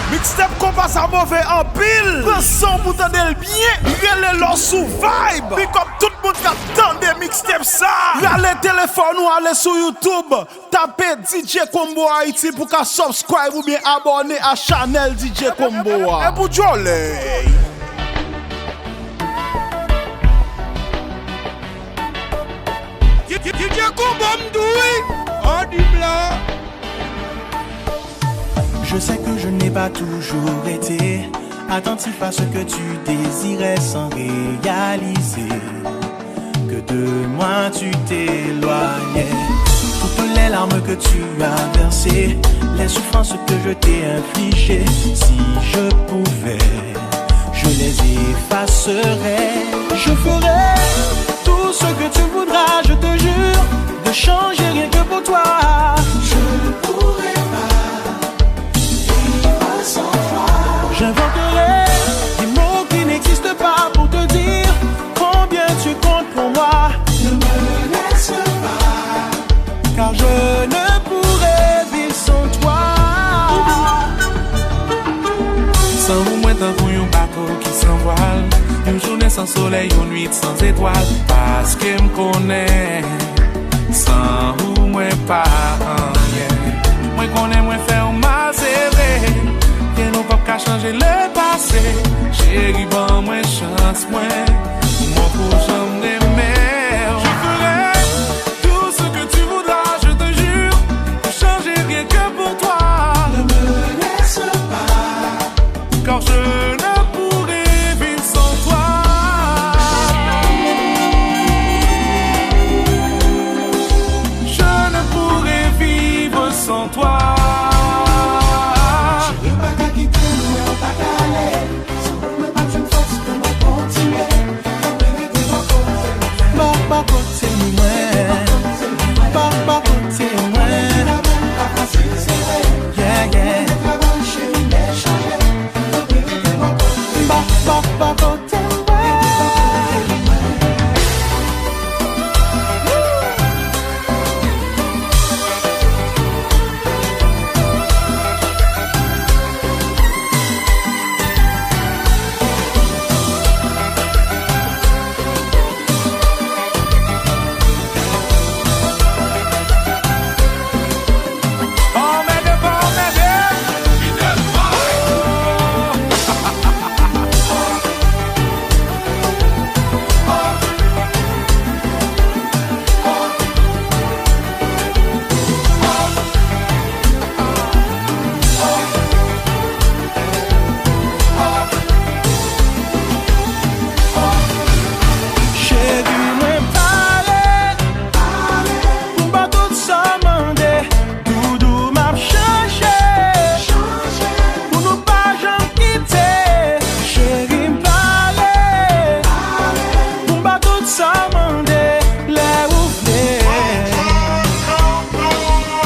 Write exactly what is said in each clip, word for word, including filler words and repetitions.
Mixtape konpa sa move anpil. Pran san w pou tande l byen. Rele lè w sou vibe. Big up tout moun k ap tande mixtape sa. Rale telefòn ou, ale sou YouTube. Tape D J Combo Haïti pou ka subscribe oubyen abòne a chanèl D J Combo a. E pou djòlèy. D J Combo m di w wi. Ann di m la. Je sais que je n'ai pas toujours été attentif à ce que tu désirais sans réaliser que de moi tu t'éloignais. Toutes les larmes que tu as versées, les souffrances que je t'ai infligées, si je pouvais, je les effacerais. Je ferais tout ce que tu voudras, je te jure, de changer rien que pour toi. Je ne pourrais pas vivre sans toi. J'inventerai des mots qui n'existent pas pour te dire combien tu comptes pour moi. Ne me laisse pas, car je ne pourrais vivre sans toi. San ou mwen tankou yon bato ki san vwal, yon jounen san solèy, yon nwit san zetwal, paske m konnen san ou mwen pa anyen. Mwen konnen mwen fè w mal, se vre, ke nou p ap ka chanje lepase. Cheri, ban mwen chans mwen, pou mwen pou janm renmen w. Je ferai tout ce que tu voudras, je te jure, pour changer rien que pour toi. Ne me laisse pas, car je ne pourrai vivre sans toi. Je ne pourrai vivre sans toi. Cheri, m pa ka kite w, non, m pa ka ale. San ou mwen p ap jwenn fòs pou mwen kontinye. Fòk mwen rete bò kote w. Bò, bò kote mwen. Bò, bò kote mwen. Yeah, yeah. Bò, bò, bò kote mwen. Cheri, mwen pare pou m ba w tout sa w mande. Doudou, m ap chanje pou nou pa janm kite. Cheri, m pare pou m ba w tout sa w mande lè ou vle.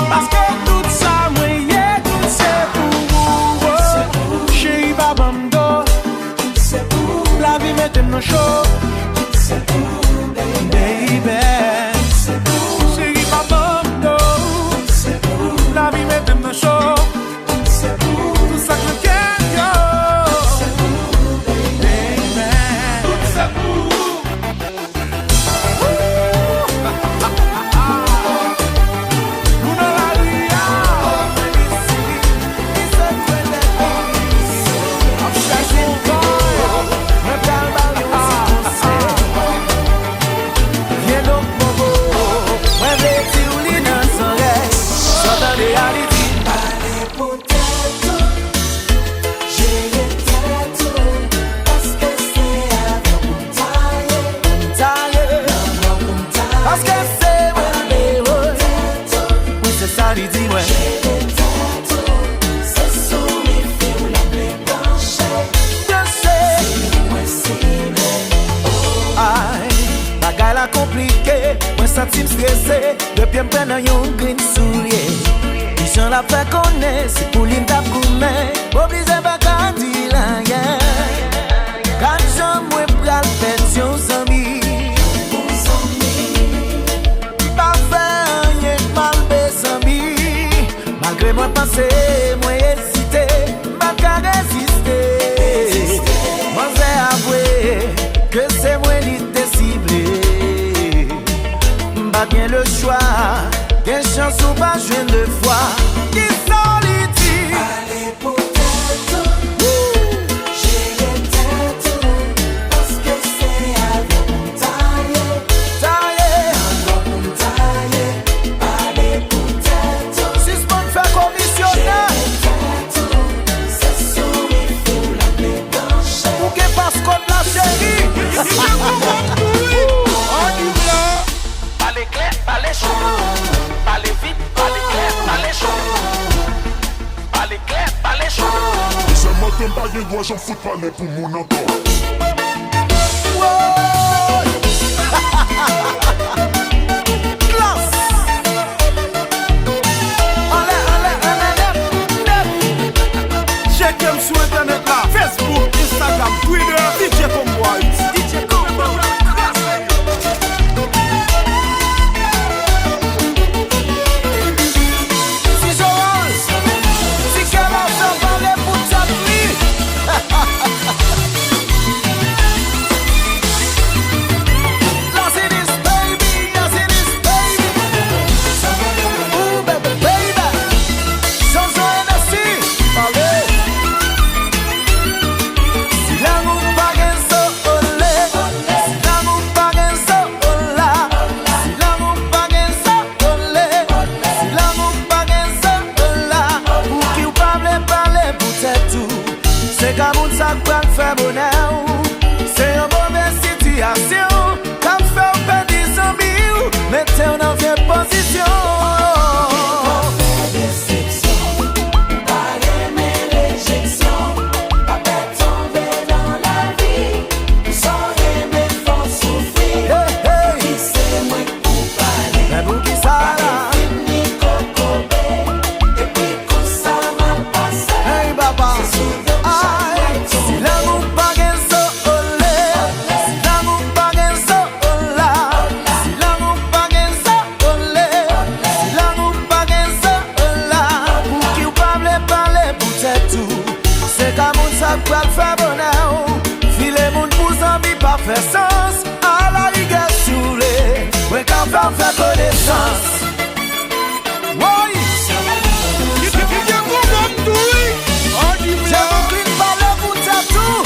Paske tout sa mwen ye, tout se pou ou, oh. Cheri, pa ban m do. Lavi mete m nan cho. Baby. Cheri, pa ban m do. Lavi mete m nan cho. Tout sa k nan kè m yo. Baby. Tout se pou ou. Pale pou tèt ou, jere tèt ou, paske se avè w pou m ta ye, pou m ta ye, nan mò pou m ta ye. Paske se mwen, pale pou tèt ou, wi, se sa li di mwen. Jere tèt ou, se sou wifi w l ap branche. Branche. Se mwen sible. Ay, bagay la konplike, mwen santi m strese. Depi m pran nan yon grenn soulye, kijan l ap fè konnen se pou li m t ap goumen? M oblije pa ka di l anyen. Gad jan mwen pral pèdi yon zanmi. M pa fè anyen k mal, mezanmi. Malgre mwen panse, mwen ezite, m pa ka Si w pa jwenn de fwa, kisa w li di? Pale pou tèt ou, jere tèt ou, paske se avè w pou m ta ye. Ta ye. Avè w pou m ta ye. Pale pou tèt ou. Sispann fè komisyonè. Jere tèt ou, se souri fou la ple branche. Ou gen paskòd la, cheri. Ann di m la. Pale klè, pale cho. Pale vit, pale klè, pale cho. Pale klè, pale cho. Dezyèm maten, m pa gen dwa, jan m fout pale pou moun ankò. Woy! Klass! Anlè, anlè, anlè, nèt, nèt. Tcheke m sou entènèt la, Facebook, Instagram, Twitter, D J Combo Haiti. D J Combo Haiti. Ti Joel, ti kè la fè pale pou tèt li. Lazinis, baby, Lazinis, baby. Ooh, baby, baby. Jojo Hennessy, pale. Si lanmou pa gen zo, olé. Si lanmou pa gen zo, ola. Si lanmou pa gen zo, olé. Si lanmou pa gen zo, ola. Pouki w pa vle pale pou tèt ou? Se ka moun sa k pral fè bonè w. Se yon move sitiyasyon k ap fè w pèdi zanmi w, mete w nan vye pozisyon. Pa renmen rejeksyon, pa pè tonbe nan lavi. Pou sa w renmen fò w soufri. Hey, hey. Ki se mwen k pou pale. Men poukisa la? Fini kokobe. Epi konsa m ap pase. Hey, papa. Se sou do m chak nèt. Si lanmou pa gen zo, olé. Si lanmou pa gen zo, ola. Si lanmou pa gen zo, olé. Si lanmou pa gen zo, ola. Pouki w pa vle pale pou tèt ou? Se ka moun sa k pral fè bonè w. File moun pou zanmi pa fè sans. Alarigè, si w vle, mwen ka fè w fè konesans. Woy! Ki, ki, ki gen gwo vòb tou, wi. Ann di m la. Jè Brooklyn, pale pou tèt ou.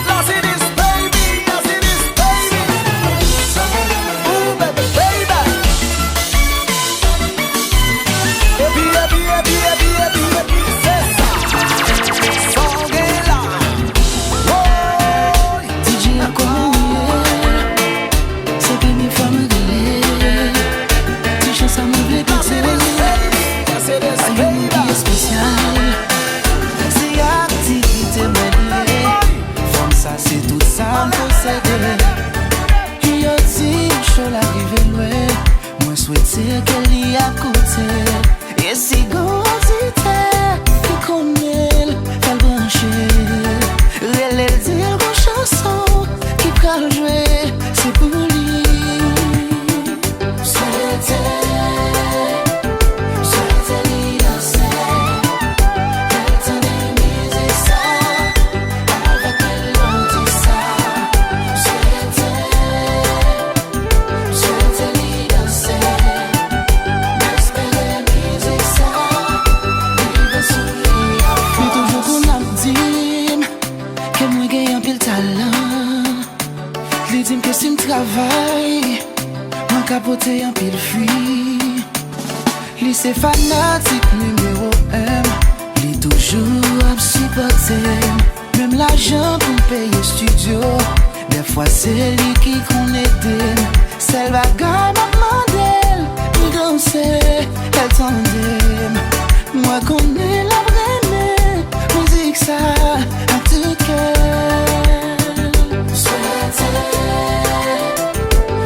Lazinis, baby, Lazinis, baby. Ooh, baby, baby. Epi, epi, epi, epi, epi, epi, se sa. Sa w gen la. Woy! D J a kòman w ye? Se premye fwa mwen rele. Ti chan sa mwen vle pote. A yon moun ki espesyal. Se aktivite mwen li ye. Fanm sa se tout sa m posede. Yo di m cho l ap rive lwen. Mwen swete ke li ap koute. E si gon oditè ki konnen l, fè l branche. Rele l, di l gon chanson ki pral jwe, se pou li. Swete, swete li danse. Fè l tande mizik sa, avèk melodi sa. Swete. Swete li danse, m espere mizik sa rive sou li afòs. Li toujou konn ap di m ke mwen gen anpil talan. Li di m ke si m travay, mwen ka pote anpil fwi. Li se fanatik nimewo en m, li toujou ap sipòte m. Menm lajan pou m peye estidyo, dèfwa se li ki konn ede m. Sèl bagay m ap mande l, pou danse, fè l tande m. Mwen konnen l ap renmen mizik sa ak tout kè l. Swete,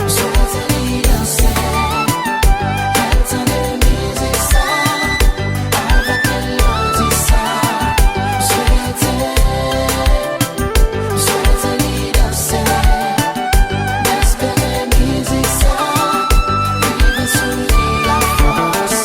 swete li danse, fè l tande mizik sa, avèk melodi sa. Swete, swete li danse, m espere mizik sa rive sou li afòs.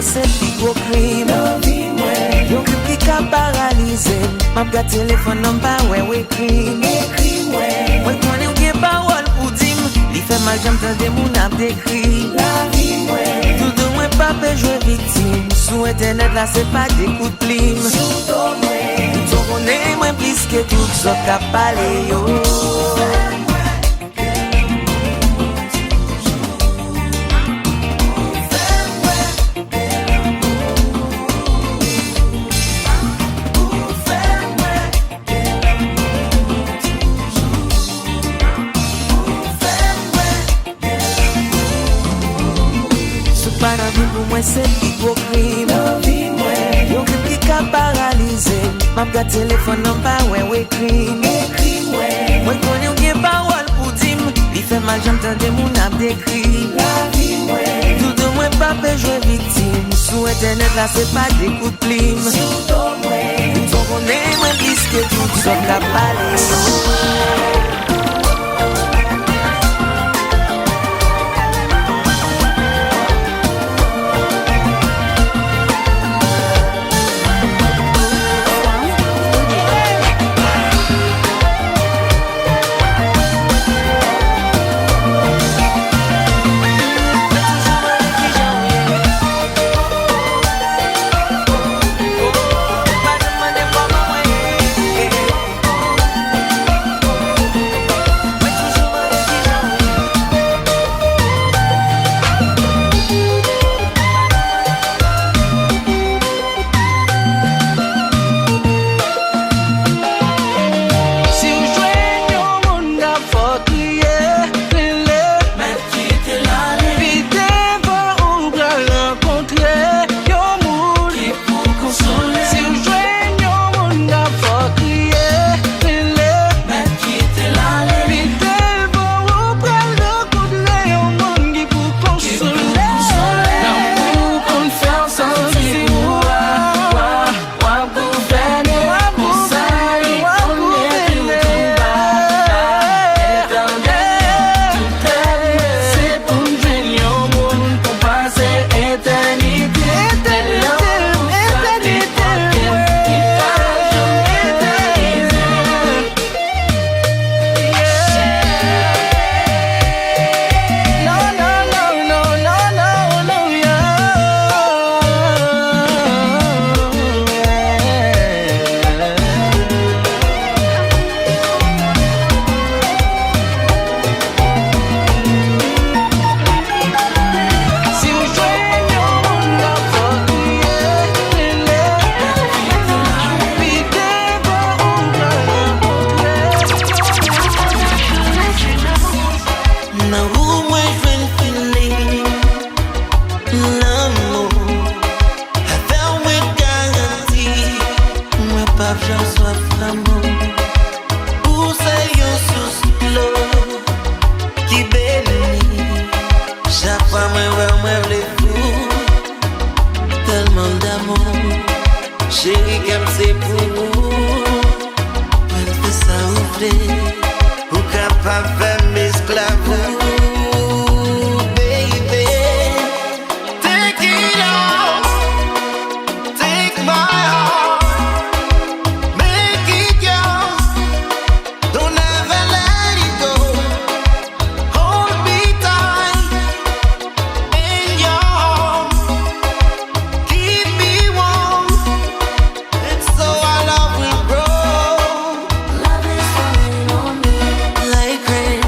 Se pi gwo krim. Yon krim ki ka paralize m. M ap gad telefòn nan, m pa wè w ekri m. Mwen konnen w gen pawòl pou di m. Li fè mal jan m tande moun ap dekri. Tout tan mwen pa pe jwe viktim. Sou entènèt la, se pa de kout plim. Ou t konnen mwen plis ke tout zòt k ap pale yo. Si w pa nan vi m, pou mwen se pi gwo krim. Yon krim ki ka paralize m. M ap gad telefòn nan, m pa wè w ekri m. Mwen konnen w gen pawòl pou di m. Li fè mal jan m tande moun ap dekri. Tout tan mwen pa pe jwe viktim. Sou entènèt la, se pa de kout plim. Ou t konnen mwen plis ke tout zòt k ap pale yo. Si w jwenn yon moun k ap fè w kriye, rele. Kite l ale. Pi devan ou pral rankontre yon moun ki pou konsole. Si w jwenn yon moun k ap fè w kriye, rele. Kite l ale. Pi devan ou pral rankontre yon moun ki pou konsole. Lanmou konn fè w santi ou a, w a, w ap gouvène pou sa li konnen tou ba. Etènèl, tout tèt mwen, se pou m jwenn yon moun pou pase etènite. Lanmou sa li pote m, ki pa janm etènize. Nan ou mwen jwenn feeling lanmou. Avè w mwen garanti mwen p ap janm swaf lanmou. Ou se yon sous dlo ki beni. Chak fwa mwen wè w, mwen vle fou. Tèlman m damou. Cheri, kè m se pou ou. Mwen fè sa ou vle. Ou kapab fè m esklav ou, baby. Take it all. Take my heart. Make it yours. Don't ever let it go. Hold me tight in your arms. Keep me warm. And so our love will grow. Love is falling on me. Like rain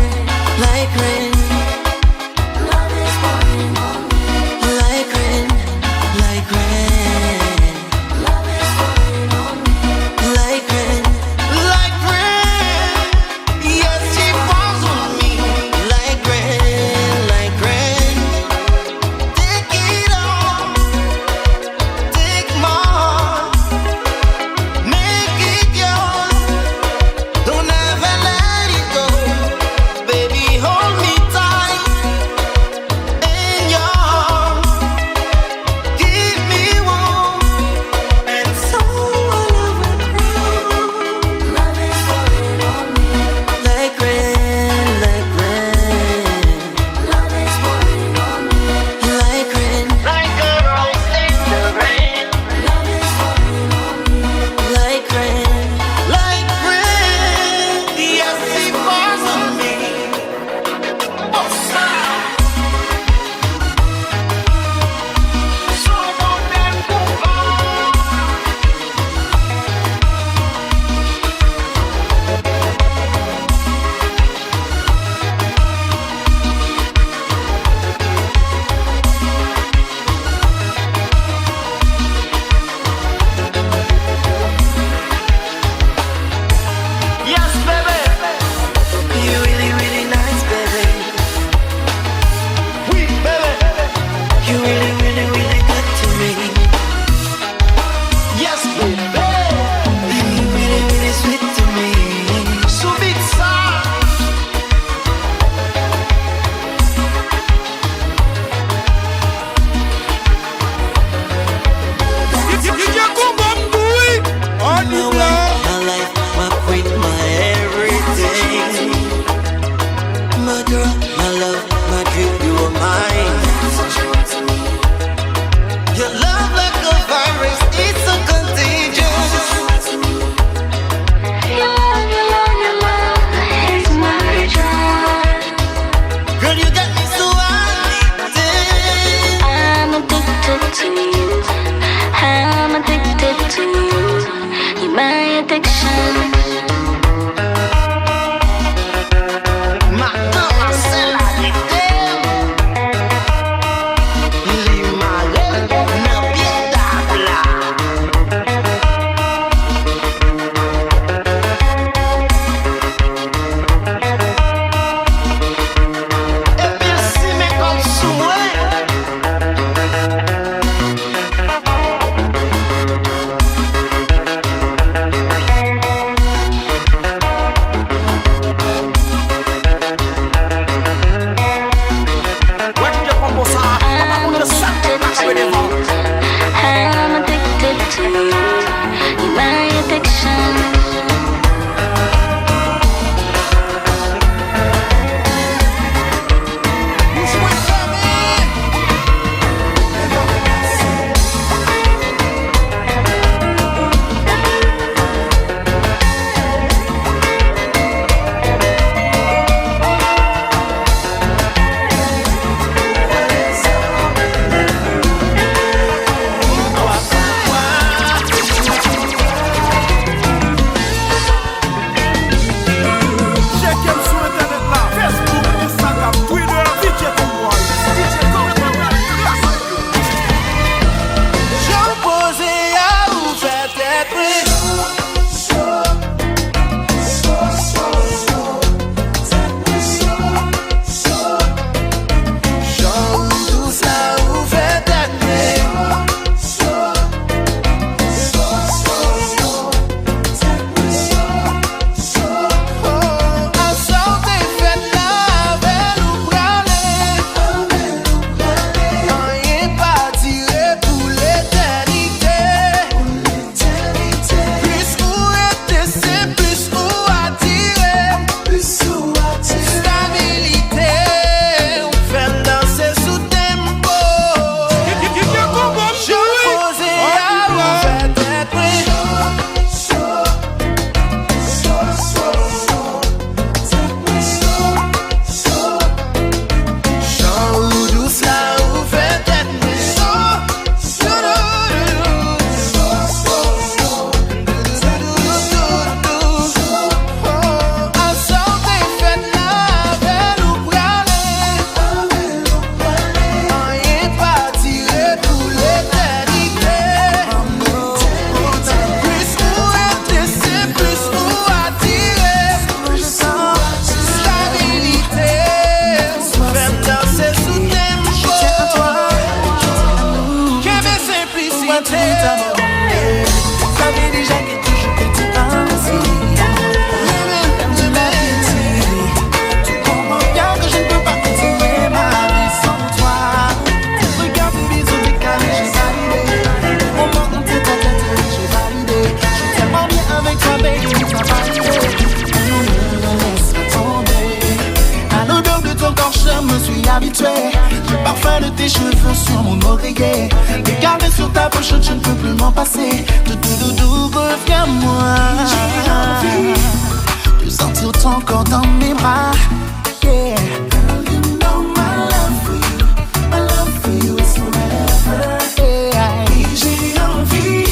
sur mon oreiller. Mes caresses sur ta peau chaude, je ne peux plus m'en passer. Tout doudou, reviens-moi. J'ai envie de sentir ton corps dans mes bras. Yeah. Girl, you know my love for you, my love for you is forever. Yeah. Et j'ai envie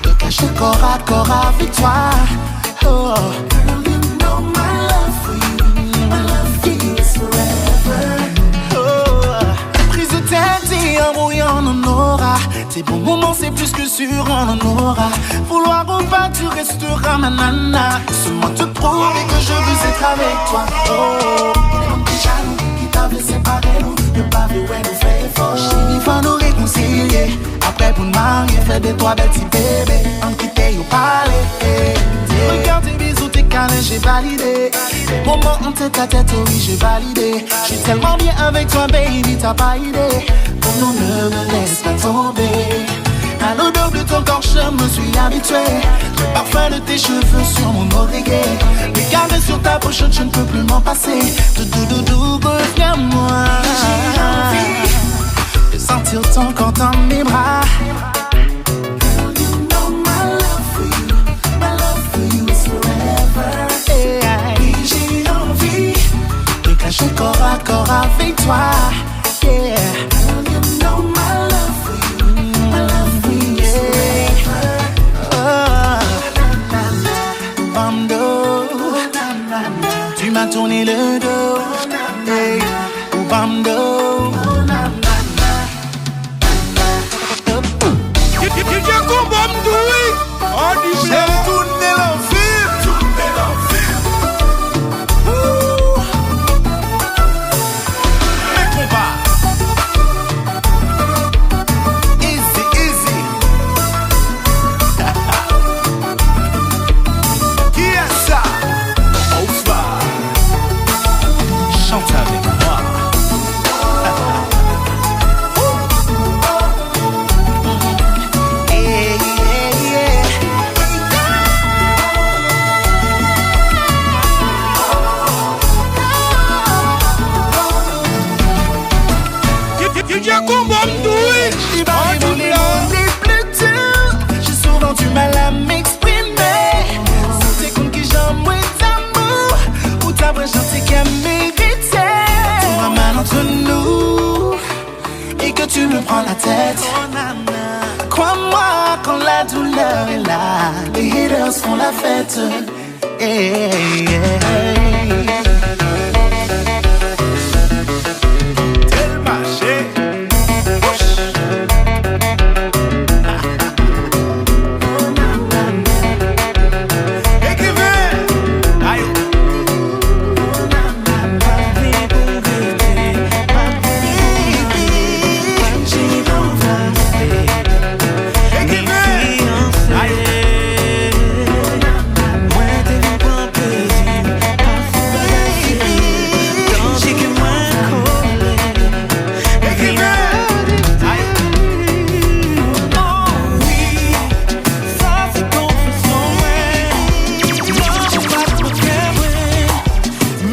de cacher corps à corps avec toi. Oh. Girl, you know my love for you, my love for you is forever. Oh. Prise de tête et en brouillant nos aura. Tes bons moments, c'est plus que sûr, on en aura. Vouloir ou pas, tu resteras ma nana. Laisse-moi te prouver que je veux être avec toi. Oh. Gen moun ki jalou, ki ta vle separe nou. Yo pa vle wè nou fè efò. Cheri, fò nou rekonsilye. Apre pou n marye, fè de twa bèl ti bebe. Ann kite yo pale. Regarde tes bisous, tes câlins, j'ai validé. Moment en tête à tête, oh oui, j'ai validé. Je suis tellement bien avec toi, baby, t'as pas idée. Oh non, ne me laisse pas tomber. À l'odeur de ton corps, je me suis habitué. Le parfum de tes cheveux sur mon oreiller. Les caresses sur ta peau chaude, je ne peux plus m'en passer. Tout doudou, reviens-moi. J'ai envie de sentir ton corps dans mes bras. Girl, you know my love for you, my love for you is forever. Yeah. Et j'ai envie de cacher corps à corps avec toi. Yeah. Girl, you know my love for you, my love for you is forever. Oh. Bando, tu m'as tourné le dos. Hey. Bando. DJ Combo m tou wi. Ann di m lè. Tounen nan vil. Tounen nan vil. Woo. Men konpa. Easy, easy. Kiyès sa? Bonsoir. Chante avec moi. DJ Combo m tou wi. J'ai souvent du mal à m'exprimer. Si w te konn kijan mwen damou, ou ta wè jan ti kè m merite. Tu m'as mal entre nous et que tu me prends la tête. Crois-moi, quand la douleur est là, les haters font la fête. Hey, hey, hey. Tèl mache. Ekriven. Ay.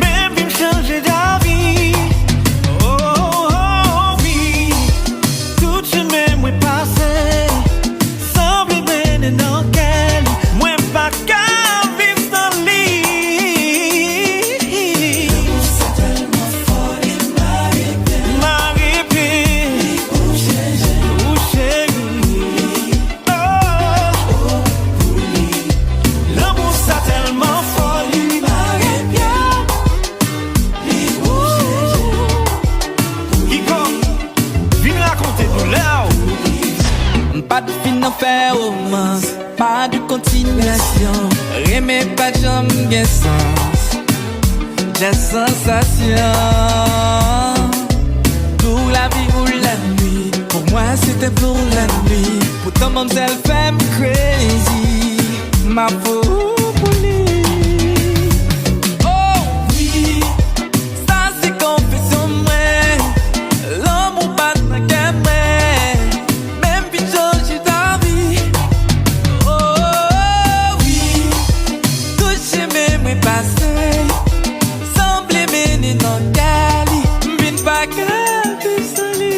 Menm vin chanje lavi. Oh, oh, oh, wi. Tout chemen mwen pase sanble mennen nan kè li. Mwen pa ka viv san li. Mare pye. Ou cheri. Oh, lanmou sa tèlman fò, li mare pye, li bouje je. Kiko, vin rakonte doulè w. M pa t fin nan fè romans, pa de kontinyasyon. Renmen pa t janm gen sans. Just sansasyon. Pou lavi ou lannuit. Pour moi, c'était pour la nuit. Poutan manmzèl fè m crazy. M ap fou pou li. Oh wi, sa se konfesyon mwen. Lanmou pa t nan kè mwen. Menm vin chanje lavi. Oh wi, tout chemen mwen pase sanble mennen nan kè li. M vin pa ka viv san li.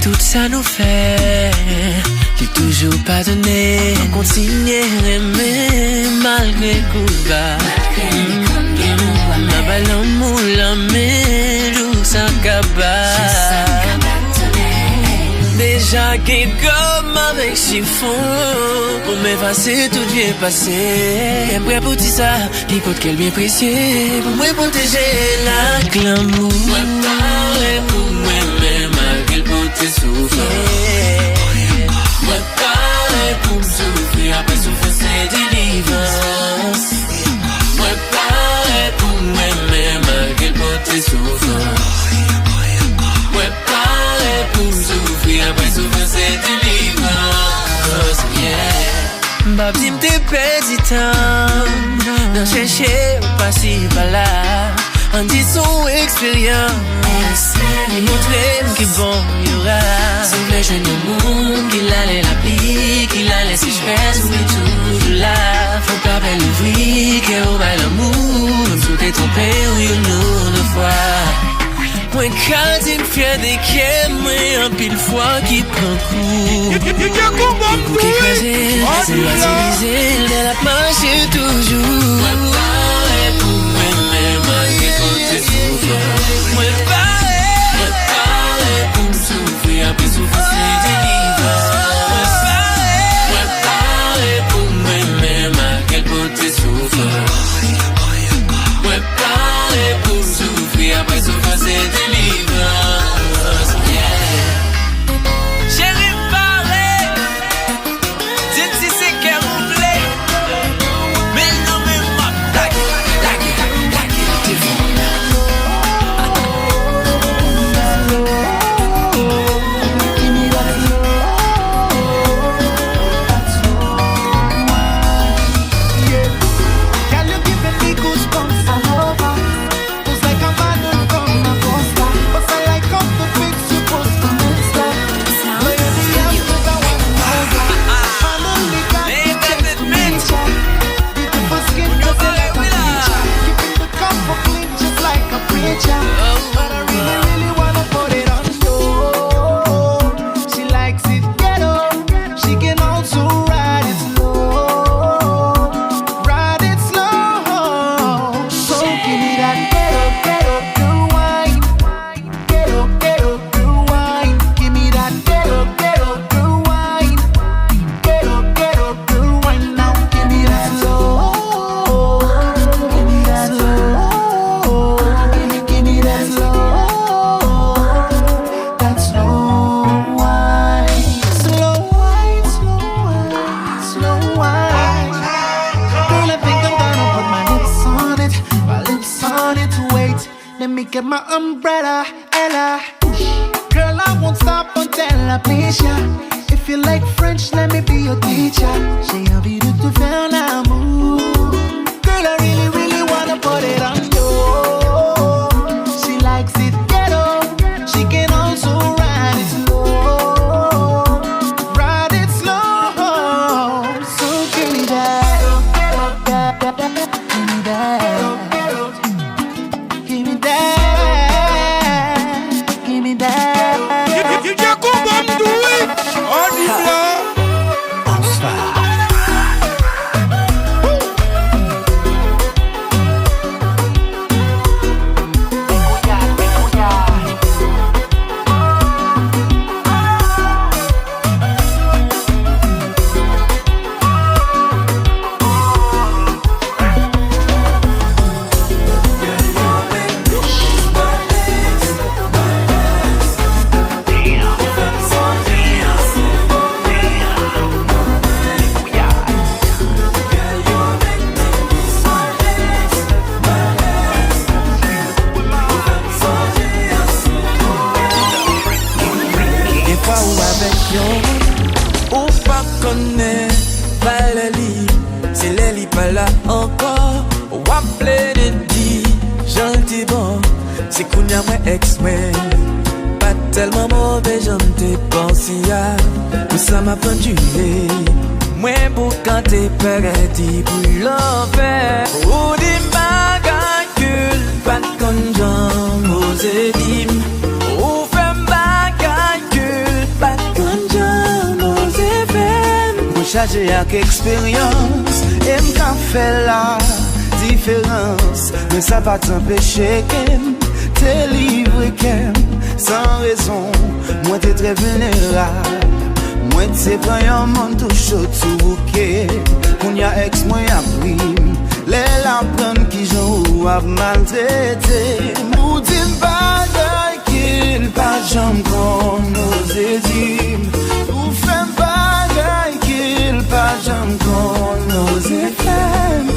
Tout sa nou fè, li toujou padone. Mwen kontinye renmen malgre kou l ba. Mwen bay lanmou lanmen jou sa kaba. Deja gen gòm avèk chifon pou m efase tout vye pase. M prè pou ti sa. Nenpòt kèl byen presye pou mwen pwoteje l ak lanmou. Mwen pare pou mwen menm malgre l pote soufrans. Mwen pare pou m soufri, apre soufrans se delivrans. Mwen pare pou mwen menm malgre l pote soufrans. Mwen pare pou m soufri, apre soufrans se delivrans. Yeah. M p ap di m te pèdi tan nan chèche w pasi pala. Ann di s on eksperyans ki montre m ki bon yo ra. Si w vle jwenn yon moun ki lalè lapli, ki lalè sechrès, ou toujou la. Fò w pa pè louvri kè w bay lanmou, menm si w te twonpe w yon lòt fwa. Mwen ka di m fyè de kè mwen, anpil fwa ki pran kou. Yon kou ki kraze, se matirize l, lè l ap mache toujou. Mwen pare pou mwen menm, malgre kote soufrans. Mwen pare. Mwen pare pou m soufri, apre soufrans se delivrans. Mwen pare. Mwen pare pou mwen menm, malgre l pote soufrans. Mwen pare pou m soufri, apre soufrans se delivrans. Yeah. Cheri m pare. Di m si se kè ou vle. Men l nan men m, m ap lage, lage, lage l devan w. Girl, you giving me goosebumps all over. Boost like a balloon from a poster. Bust a like how the big supposed to mix that. Loyalty after the one over. Finally got the chance to meet ya. Beautiful skin, just like a picture. Keeping the cup for clean, just like a preacher. But I really, really wanna put it on slow. She likes it ghetto. She can also ride it slow. Ride it slow. So give me that ghetto, ghetto, good wine. Ghetto, ghetto, good wine. Give me that ghetto, ghetto, good wine. Ghetto, ghetto, good wine. Now give me that slow. Give me that slow. Give me, give me that slow. That slow wine. Slow wine, slow wine, slow wine. Girl, I think I'm gonna put my lips on it, my lips on it. Wait, let me get my umbrella, Ella. Girl, I won't stop until I please ya. If you like French, let me be your teacher. J'ai envie de te faire l'amour. Girl, I really, really wanna put it on you. She likes it ghetto. She can also ride it slow. Ride it slow. So give me that. Give me that. Give me that. Give me that. Ki, ki, ki, ki konbòm tou wi. Ann di m la. Bonsoir. Defwa ou avèk yon moun, ou pa konnen valè li. Se lè li pa la ankò, w ap plede di jan l te bon. Se kounye a mwen èks mwen pa t tèlman move jan m te panse a. Pou sa m ap andire, mwen boukante paradi pou lanfè. Ou di m bagay ke l pa t konn janm oze di m. Ou fè m bagay ke l Chaje ak eksperyans, e m ka fè la diferans. Men sa pa t anpeche ke m te livre kè m san rezon. Mwen te trè vilnerab. Mwen te pran yon moun tou cho, tou bouke. Kounye a, èks mwen ap ri m lè l aprann kijan ou ap maltrete m. Ou di m bagay ke l pa janm konn oze di m. Ou fè m bagay ke l pa janm konn oze fè m.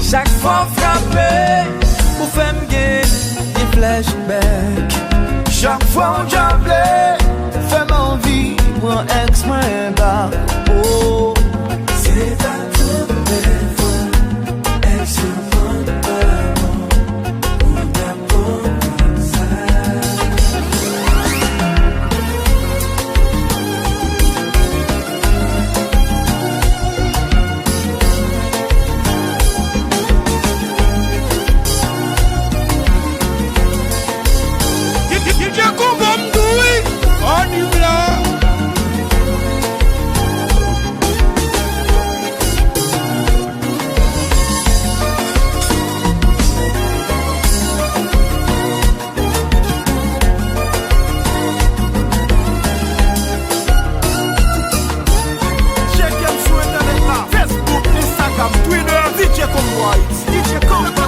Chak fwa w frape, ou fè m gen, gen flashback. Chak fwa w djable, fè m anvi pran èks mwen bak. Oh. Se pa tout lè fwa èks yo konn pa bon. Tcheke m sou entènèt la, Facebook, Instagram, Twitter, D J Combo Haiti. D J Combo.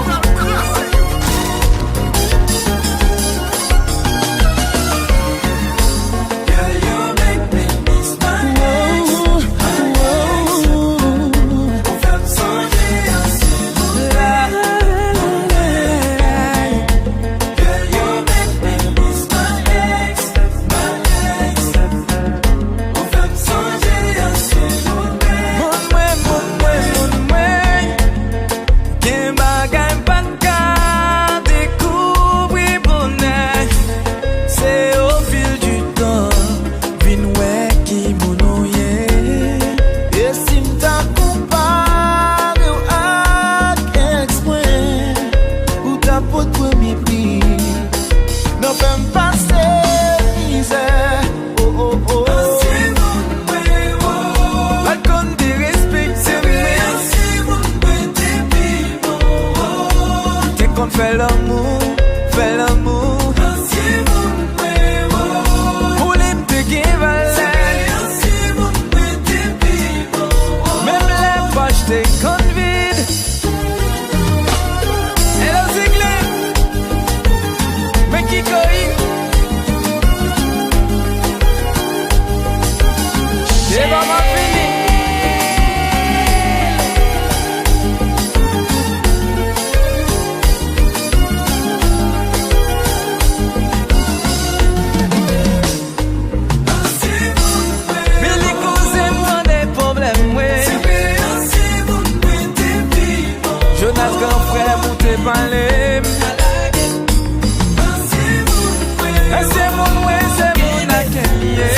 Moun mwen, moun mwen, moun mwen. Gen bagay m pa t ka dekouvri bonè. Se au fil du temps vin wè ki moun ou ye. E si m ta konpare w ak èks mwen, ou ta pot premye pri. Nan fè m pase mizè. Oh, oh, oh. Ansyen moun mwen, oh. Pa t konn derespekte mwen. Se vre, ansyen moun mwen te pi bon, oh. Te konn fè lanmou, fè lanmou. Ansyen moun mwen, oh. Pou li m te gen valè. Se vre, ansyen moun mwen te pi bon, oh. Menm lè pòch te konn vid. Hello, Zinglen. Men ki koyi. Eva m ap vini. Billy kouzen m tande pwoblèm mwen. Jonas gran frè m ou te pale m. Ansyen moun mwen se moun ak kè m ye.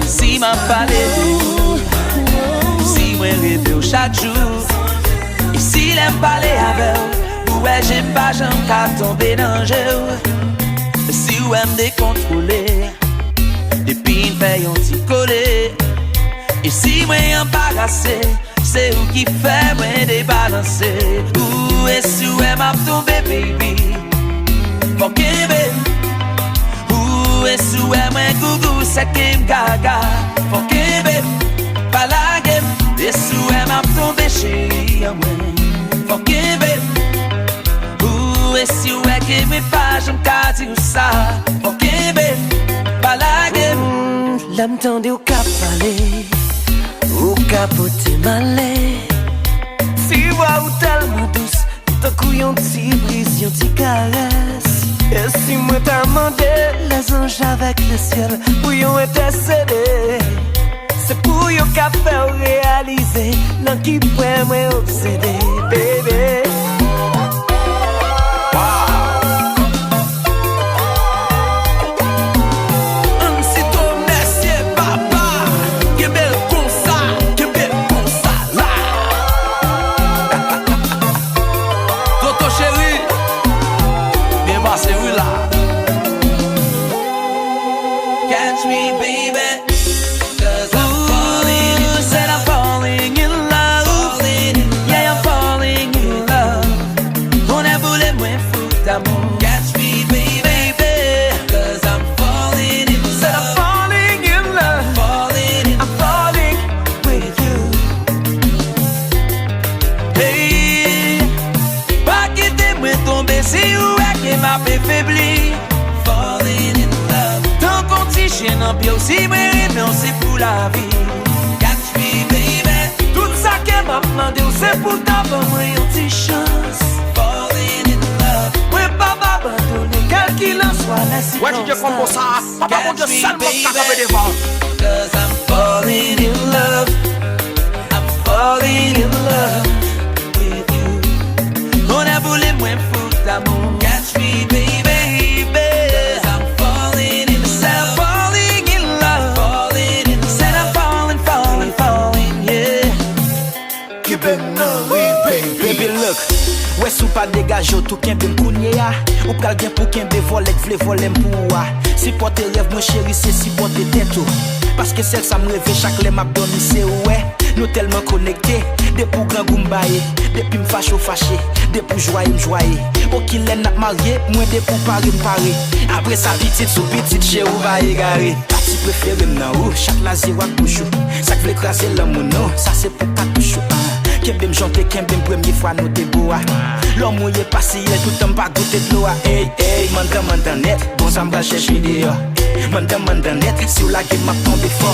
Si m ap pale de ou, si mwen reve w chak jou. E si lè m pale avè w, ou wè je m pa janm ka tonbe nan je w. Si w wè m dekontwole, depi n fè yon ti kole. E si mwen anbarase, se ou ki fè mwen debalanse. Ou e si w wè m ap tonbe, baby. Fò kenbe m. Ou e si w wè mwen gougou, sèke m gaga. Fò kenbe m, pa lage m. E si w wè m ap tonbe, cheri an mwen. Fò kenbe m. Ou e si w wè ke mwen pa janm ka di w sa. Fò kenbe m, pa lage m. Mm, lè m tande w k ap pale, ou ka pote m ale. Ti vwa ou tèlman dous, tankou yon ti briz, yon ti karès. E si mwen ta mande lèzanj avèk lesyèl pou yo entèsede, se pou yo ka fè w reyalize nan ki pwen mwen obsede, baby. Ann sito mèsye papa, kenbe l konsa, kenbe l konsa la. Toto cheri, byen pase wi la. Yo, si mwen renmen w, se pou lavi. Catch me, baby. Tout sa ke m ap mande w, se pou ta ban mwen yon ti chans. Falling in love. Mwen p ap abandone, kèlkilanswa lè sikonstans. Wè DJ Combo sa, papa Bondye sèlman k ka kanpe devan. Cause I'm falling in love. I'm falling in love with you. Honneur pou li, mwen fou d'amour. Catch me, baby. Cause I'm falling in love. Falling in love. Falling in love. Said I'm falling, falling, falling, yeah. Kenbe m nan ri, baby. Baby, look. Wè si w pa degaje w tou, kenbe m kounye a. Ou pral gen pou kenbe vòlè k vle vòlè m pou ou a. Sipòte rèv mwen, cheri, se sipòte tèt ou. Paske sèl sa m reve chak lè m ap dòmi, se ou wè. Nou tèlman konekte. Depi w grangou m baye. Depi m fache w fache. Depi w jwaye m jwaye. O kilè n ap marye, mwen depi w pare m pare. Apre sa pitit sou pitit, cheri, w pa egare. Pati prefere m nan ou, chat la zye w ak bouch ou. Sa k vle kraze lanmou nou, sa se pou katouch ou, ah. Kenbe m jante, kenbe m premye fwa nou te bo a. Lòm ou ye pa siyèl, toutan m pa goute dlo a. Ey, ey, mandan, mandan nèt, bon sa m pral chèche deyò. Mandan, mandan nèt, si w lage m ap tonbe fò.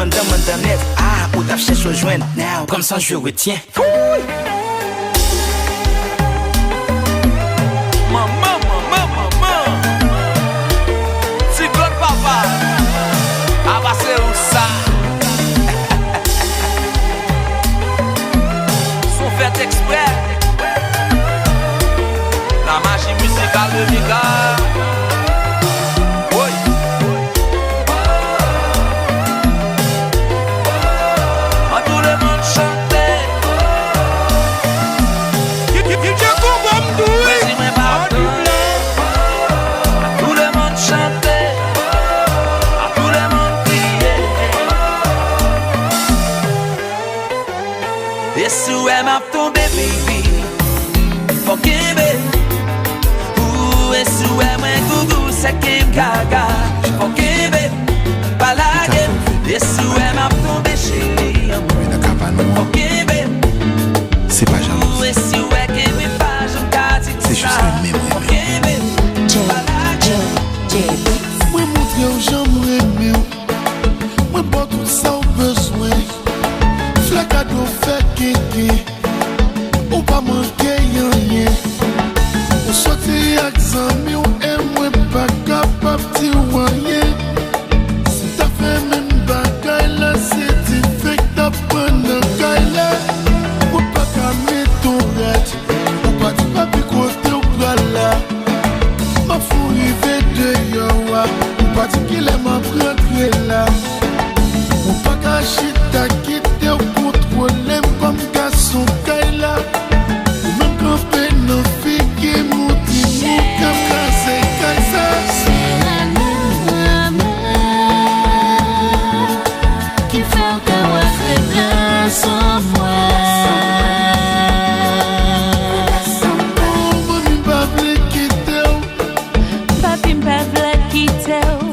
Mandan, mandan nèt, ah, ou t ap chèche w jwenn. Now, comme ça je retiens. Manman, manman, manman. Ti Claude papa. Apa se ou sa. Son fèt eksprè. La magie musicale de Mika. Woy. An tou lemonn chante. Ki, ki, ki te konprann tou, wi. Mwen di mwen pa konnen. An tou lemonn chante. An tou lemonn kriye. E si w wè m ap tonbe, baby, fò w kenbe m. Ou e si w wè mwen gougou, sèke m gaga, fò w kenbe m, pa lage m. E si w wè m ap tonbe, cheri an mwen, fò w kenbe m. Se pa jalouzi. Ou e si w wè ke mwen pa janm ka di konsa, fò w kenbe m, pa lage m. Mwen montre w jan m renmen w. Mwen ba w tout sa w bezwen. Fè kado, fè kenken. Ou pa manke anyen. Ou soti ak zanmi w e mwen pa kapab di w anyen. Si m ta fè menm bagay la, se dife k t ap pran nan kay la. Ou pa ka met on rad. Ou pa di papi kote w pral la. M ap fou rive deyò a. Ou pa di kilè m ap rantre la. Ou pa ka chita kite w kontwole m kòm gason kay la. Ou menm kanpe nan figi m, ou di m ou k ap kraze kay sa. Se lalim mwen menm ki fè w te wè feblès an mwen. Oh, manmi pa vle kite w. Papi m pa vle kite w.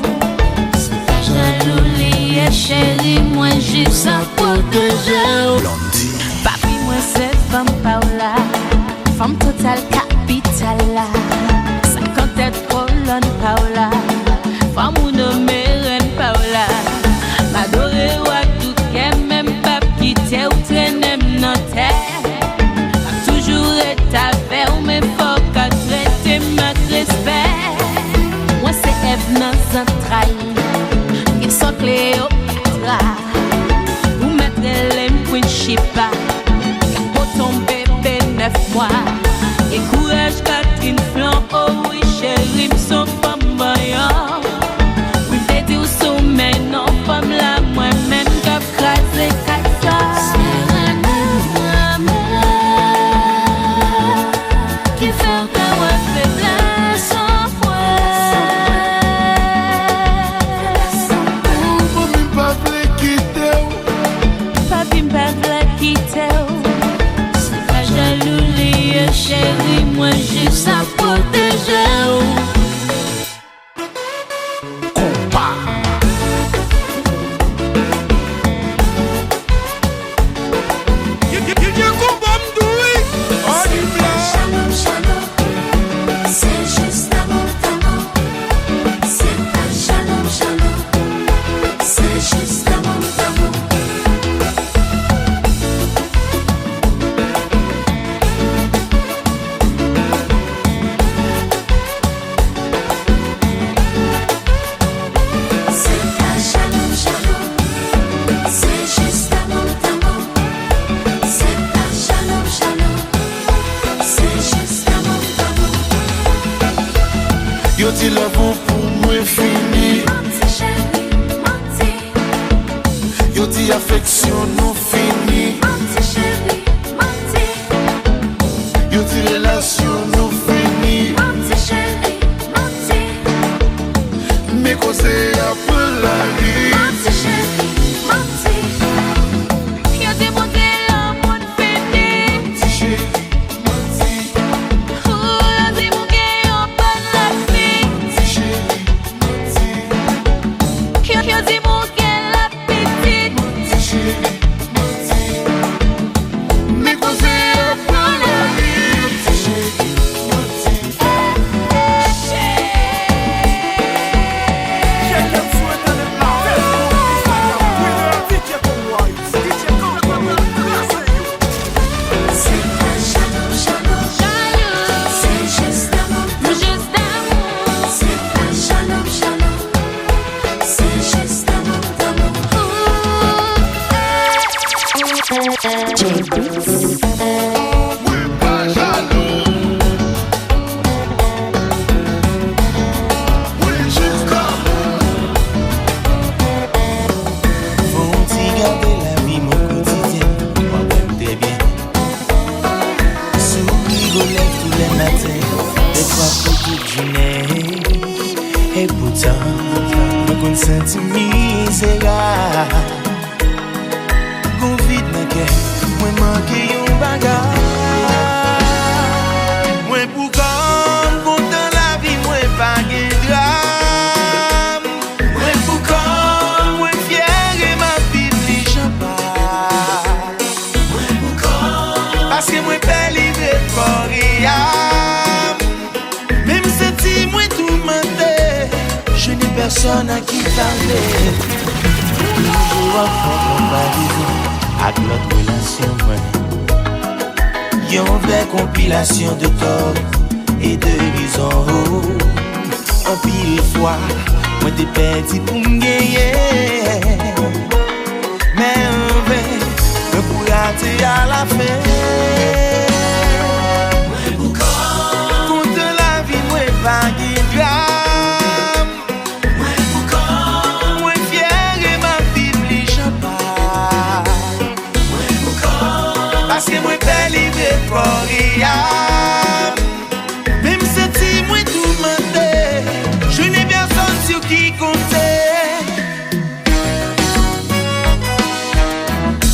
Se pa jalou li ye, cheri, mwen jis ap pwoteje w. Blondie. Papi mwen se fanm pa w la, fanm total kapital la, senkantèt kolòn pa w la, fanm ou nonmen rèn pa w la. M adore w ak tout kè, men m p ap kite w trennen m nan tè. M ap toujou ret avè w, men fò w ka trete m ak respè. Mwen se Èv nan zantray, m gen san Kleopatra. Ou mèt rele m Queen Sheba, gad poton bebe nèf mwa. Gen kouraj Katrin Flan, o wi cheri m s on fanm mwen Yo di love ou pou mwen fini. Manti cheri, manti. Yo di afeksyon nou fini. Manti cheri, manti. Yo di relasyon nou fini. Manti cheri, manti. Men koze a pran lari. Manti cheri, manti. Yo di Bondye lanmou n fini. Manti cheri, manti. Ou yo di m gen yon bòn lavi. Manti cheri, manti. Yo, yo di m gen lapitit. Manti cheri, manti. Men koze a pran lari. Manti cheri, manti. Fè yon ti gade lavi mwen kotidyen, w ap wè m trè byen. Souri vo lèv tou lè maten, dèfwa pou tout jounen. E poutan, mwen konn santi m mizerab. Gon vid nan kè, mwen manke yon bagay. Mwen pou kò m kontan lavi, mwen pa gen dram. Mwen pou kò m, mwen fyè e m ap viv li jan pa. Mwen pou kò m, paske mwen pè libre kò e am. Men m santi mwen toumante, je n'ai personne à qui parler. Toujou ap fè konparizon ak lòt relasyon mwen. Yon vrè konpilasyon de tò e de rezon. Anpil fwa, mwen te pèdi pou m genyen. Men anven, mwen pou rate alafen. Mwen pou kò m, kontan lavi mwen pa gen dram. Mwen pou kò m, mwen fyè e m ap viv li jan pa. Mwen pou kò m, paske mwen pè libre kò e am. Men m santi mwen toumante, je n'ai personne sur qui compter.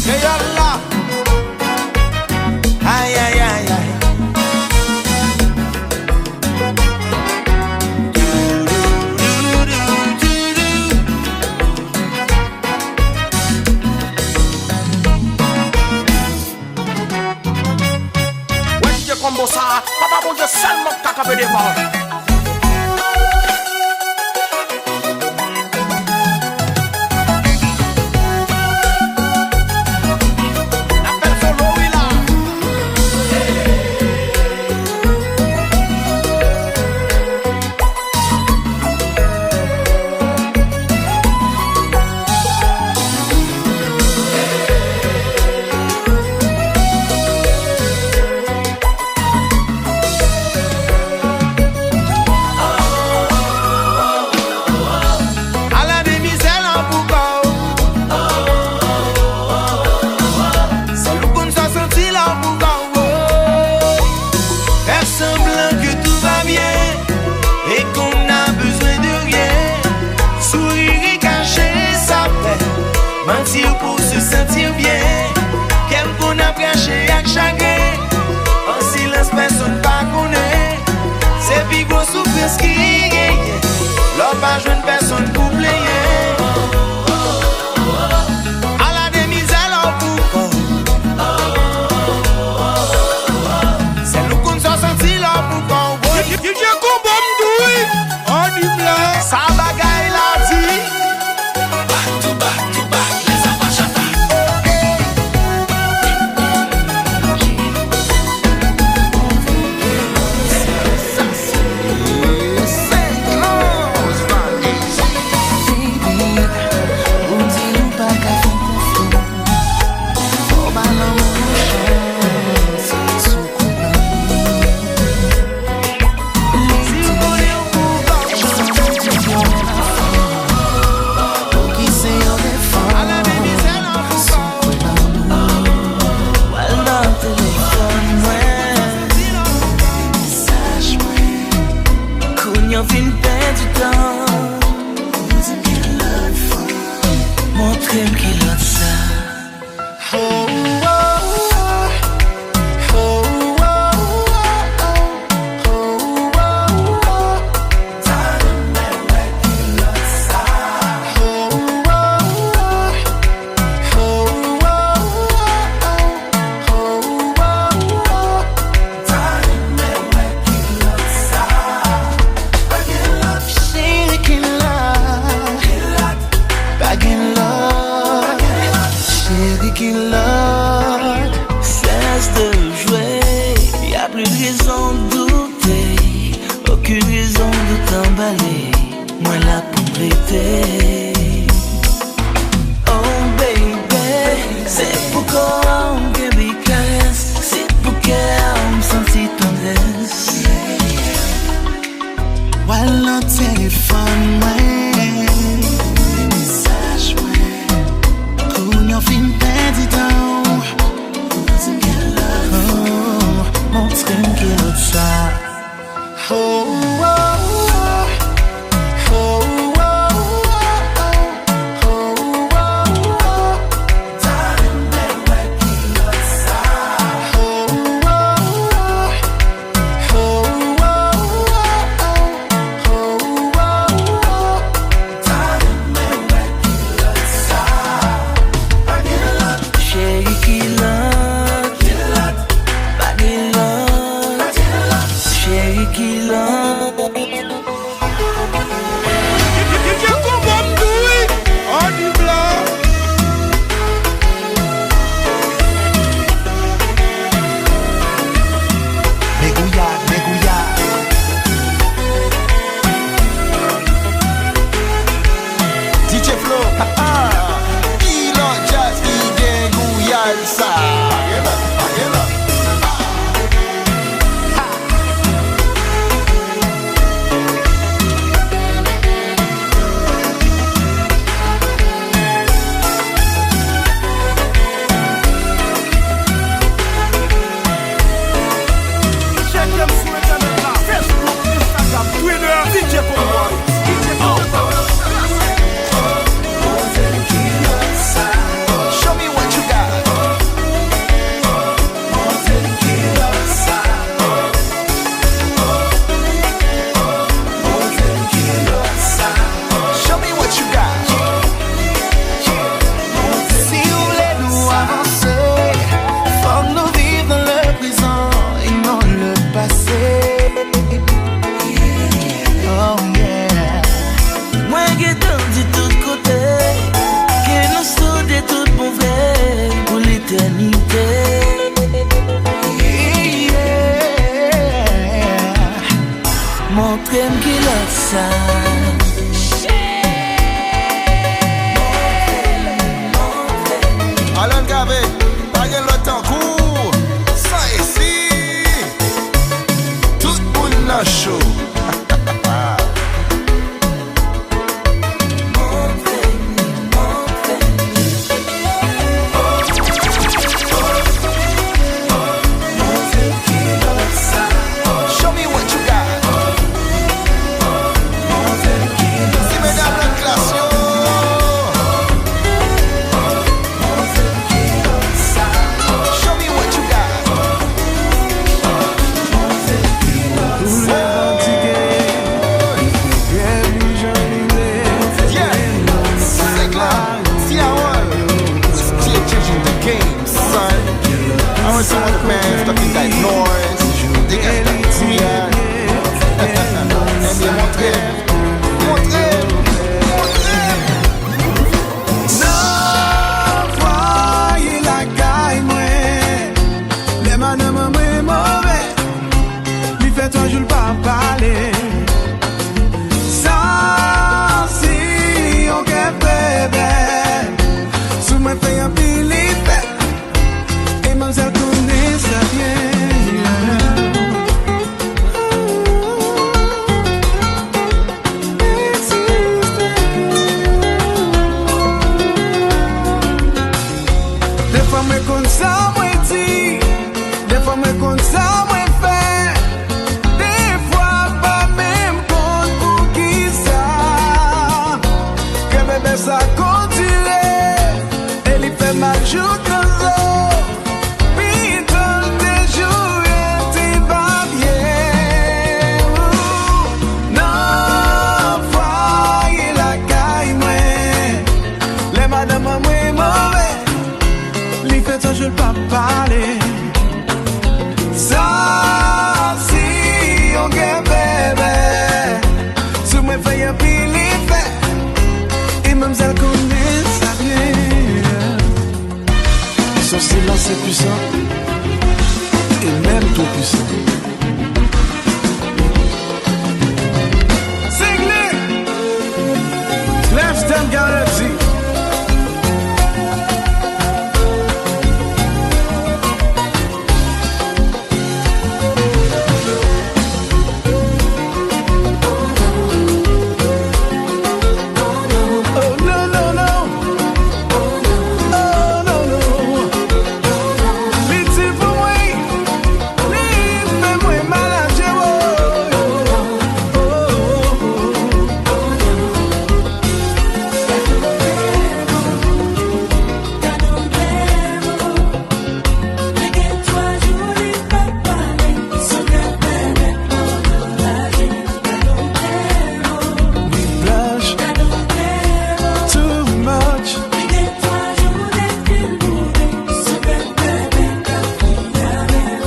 Kreyòl la. Ay, ay, ay, ay. Wè DJ Combo sa, papa Bondye sèlman k ka kanpe devan. N ap fè l solo wi la. Ala de mizè lan pou kò w. Sèl ou konn sa w santi lan pou kò w. Fè sanblan ke tout va byen e qu'on n'a besoin de rien. Sourire caché, sa fè manti pou se sentir byen. Kè m konn ap rache ak chagren. An silans, pèsonn pa konnen. Se pi gwo soufrans ki genyen lè w pa jwenn pèsonn pou plenyen. Ala de mizè lè w pou kò w. Sèl ou konn sa w santi lè w pou kò w. DJ Combo m di w wi. Anibla. Sa bagay la di. Back to back to back, les Apachata. Mwen fin pèdi tan. Montre m kilòt sa. Oh, oh, oh. Oh, oh, oh, oh. Oh, oh, oh. Cheri, kilòt. Pa gen lòt. Cheri, kilòt. Sès de jwe. Y a plis rezon doute. Okenn rezon doute anbale. Mwen la pou m rete. Oh baby, se pou kò a w m kenbe karès, se pou kè a w m santi tandrès. W al nan telefòn mwen, mesaj mwen, kounye a w fin pèdi tan w. Oh, montre m kilòt sa. Cheri, kilòt. Pa gen lòt. Cheri, kilòt. Ki, ki, ki, ki konbo m tou wi. Andy Blanc. Megouyad, megouyad. D J Flo, ha, ha. Kilòt djaz ki gen gouyad sa. Pa gen lòt, pa gen lòt. Tcheke m sou entènèt la, Facebook, Instagram, Twitter, D J Conroy, D J Conroy. Show me what you got. Show me what you got. Si w vle nou avanse, fòk nou viv nan le prezan e non le pase. Oh yeah. Mwen gentan di tout kote ke nou soude tout bon vre pou letènite. Yeah. Montre m kilòt sa. Alan Cavé, pa gen lòt tankou sa isi. Tout moun nan cho. Show me what you got. Si medam nan klas yo. Show me what you got. Tou le madi Pwisan e menm tou pwisan. Single! Lifestyle garanti. Oh, no, no, no. Oh, no, no. Li di pou mwen, li fè mwen malad, oh, oh, oh, oh. Nuit blanche, too much.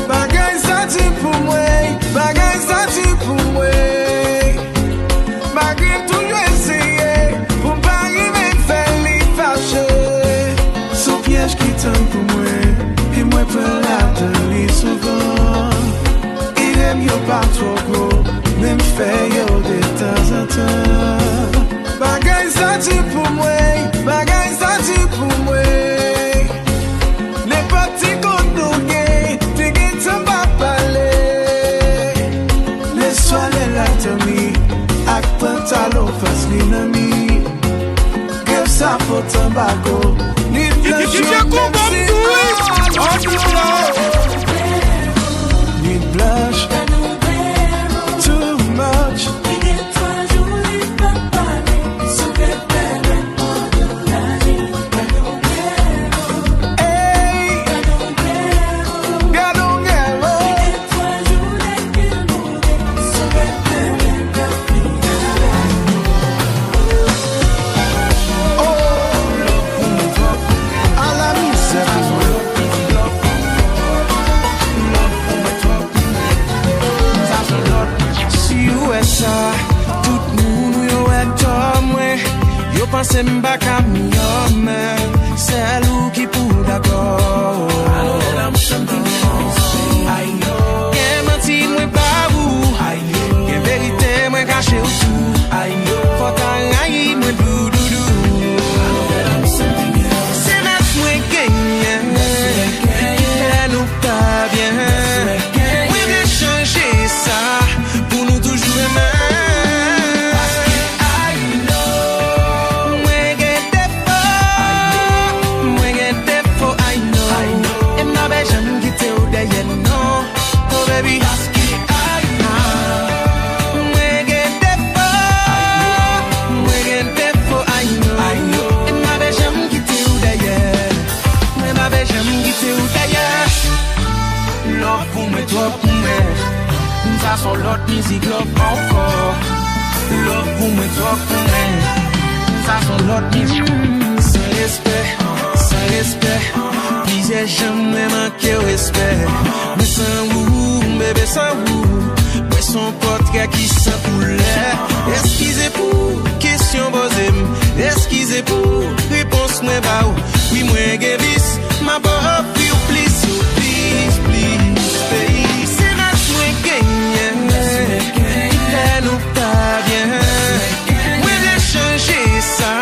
Bagay sa di pou mwen, bagay sa di pou mwen. Malgre m toujou eseye pou m pa rive fè li fache. Se yon pyèj ki tann pou mwen, e mwen pran ladan li souvan. Ide m yo pa twò gwo, men m fè yo detanzantan. Bagay sa di pou mwen, bagay sa di pou mwen. Nenpòt ti kont nou gen, te gentan pa pale. Leswa lè l ak zanmi, ak pantalon fas li nan mi. Grèv sa pote anbago, nuit blanche, nuit blanche, too much. Ey, gade yon gèl, oh. Oh, ala mizè pou mwen. Si w wè sa, tout moun ou yo wè tò mwen. Yo panse m pa ka miyò, men sèl ou ki pou dakò. Gen manti mwen ba ou, gen verite mwen kache ou tou. Fò ta rayi mwen doudoudou. Se mès mwen genyen, lè nou pa byen. Mwen vle chanje sa pou nou toujou renmen. Paske I know mwen gen defo, mwen gen defo, I know. E m pa p janm kite w dèyè, non. Oh, baby. Paske I know mwen gen defo, mwen gen defo, I know. E m pa p janm kite w dèyè. Mwen pa p janm kite w dèyè. Love pou mwen twòp pou mwen. Sa s on lòt mizik love ankò. Love pou mwen twòp pou mwen. Sa s on lòt mizik. San respè, san respè. Plizyè jan mwen manke w respè. Men san ou, bebe, san ou. Mwen s on pòtrè ki san koulè. Eskize pou kesyon poze m. Eskize pou repons mwen ba w. Wi, mwen gen vis, m ap ofri w plis, plis, plis, plis. Se rès mwen genyen, lè nou pa byen. Mwen vle chanje sa,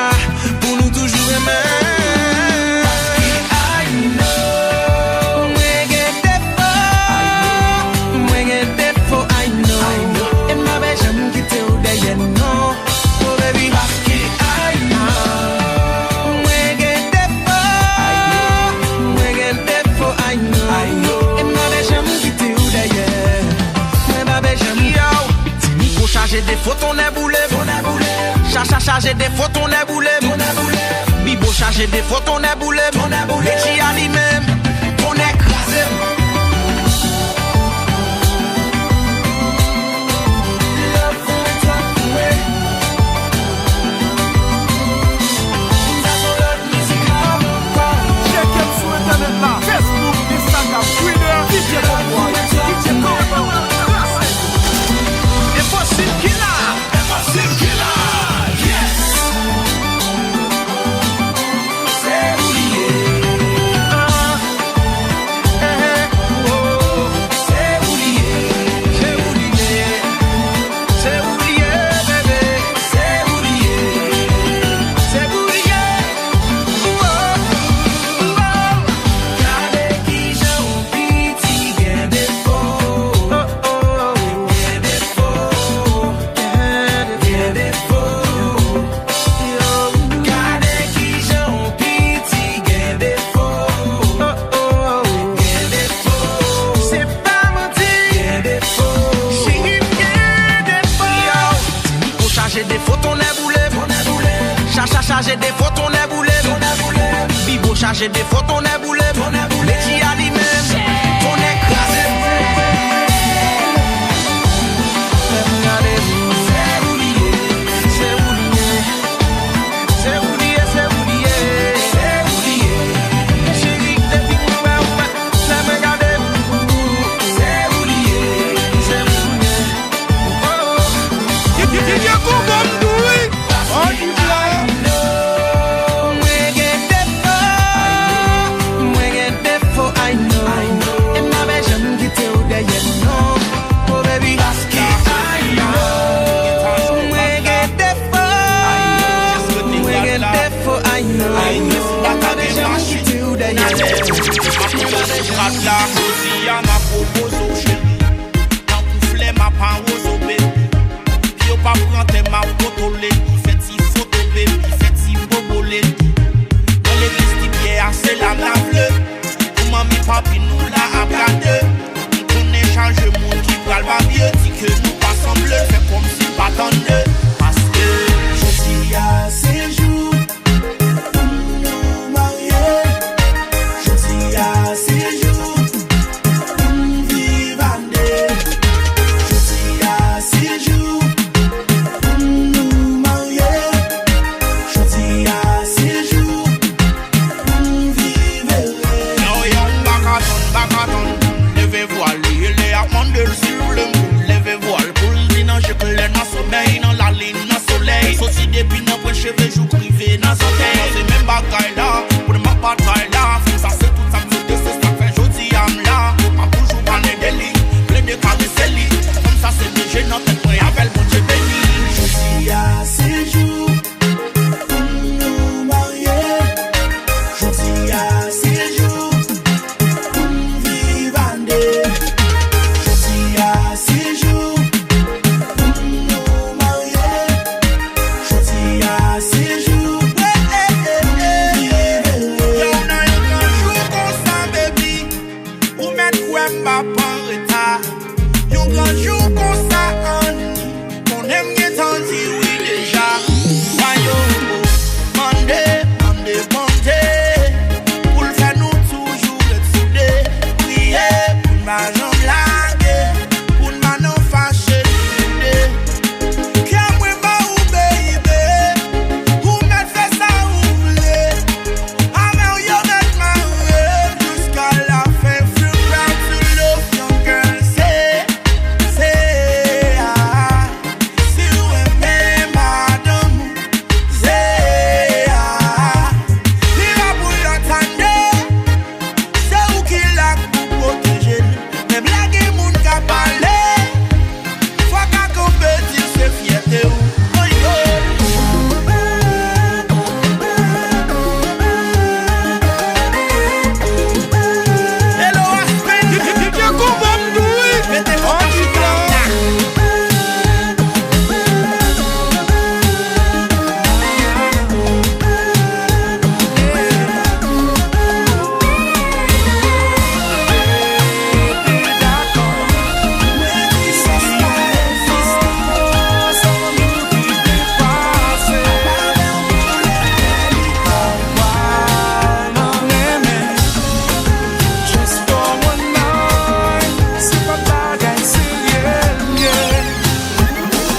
pou nou toujou renmen. Paske I know mwen gen defo, mwen gen defo, I know. E m pa p janm kite w dèyè, non. Oh, baby. Paske I know mwen gen defo, mwen gen defo, I know. E m pa p janm kite w dèyè. Mwen pa p janm. Yo, Miko chaje defo, tonnè boule m. Cha, cha, chaje defo, tonnè boule m. Bibo chaje defo, tonnè boule m. Richie a li menm, tonnè kraze m. Love pou mwen, twòp pou mwen. Sa s on lòt mizik la ankò. Tcheke m sou entènèt la, Facebook, Instagram, Twitter, D J Convoy, D J Convoy. Enposib Killa, Enposib Killa, yes. Se ou li ye. Ah. Mache defo tonnè boule m, lechi alimen m, tonnè kraze m. Fè m gade w. Se ou li ye, se ou li ye. Se ou li ye, se ou li ye, se ou li ye. Cheri, depi m wè w, fè mwen gade w. Se ou li ye, se ou li ye. Oh, oh. Ki, ki, ki, ki konbo m tou wi. Mwen gen defo, mwen gen defo, I know. E m pa vle janm kite w dèyè, non. Oh, baby, paske I know. Mwen gen defo, mwen gen defo, I know. M pa vle janm kite w dèyè. Apre sou kat la, jodi a m ap pwopoze w, cheri. Tankou flè m ap awoze w, baby. Pye w pa pran tè m ap kontwole. Li fè ti foto, baby, li fè ti bobo, lady. Nan legliz ti pyè a, se la m ta vle. Pou manmi papi nou la ap gade. M konnen chaje moun ki pral babye. Di ke nou pa sanble, fè kòmsi l pa tande. Paske jodi a se jou pou nou marye. Jodi a se jou pou n viv ane. Jodi a se jou pou nou marye. Jodi a se jou pou n viv ere. Yo, yo, m pa ka tann, m pa ka tann pou m leve vwal. Li rele ap mande l si l vle m pou l leve vwal. Pou l di nan je klè, nan somèy, nan lalin, nan solèy. Soti depi nan pwen cheve jouk rive nan zòtèy. Se menm bagay la, pou n ap batay la. Fanm sa se tout sa m swete, se sa k fè jodi a m la. M ap toujou pale de li, plede karese li. Fanm sa se deje nan tèt mwen, avè l Bondye beni. Jodi a se jou pou nou marye. Jodi a se jou pou n viv ane. Jodi a se jou pou nou marye. Jodi a se jou pou n viv ere. Yon nan yon gran jou konsa, baby, ou mèt kwè m p ap an reta. Yon gran jou konsa, Annie, konnen m gentan di wi deja. Mwen yo mande, mande Bondye pou l fè nou toujou ret soude. Priye pou n pa janm lage, pou n pa nan fache ni boude. Kè mwen ba ou, baby, ou mèt fè sa ou vle. Avè w yo mèt mare m jiska lafen. Feel proud to love young girl, se, se, ah. Si w renmen madanm ou, se, ah. Li la pou l antann de. Se ou ki la pou pwoteje l. Menm lè gen moun k ap pale, fò w ka kanpe di l se fyète w. Oy, oy. Hello, Aspen. Ki, ki, ki, ki konbo m tou wi. Mete konpa sou tab la.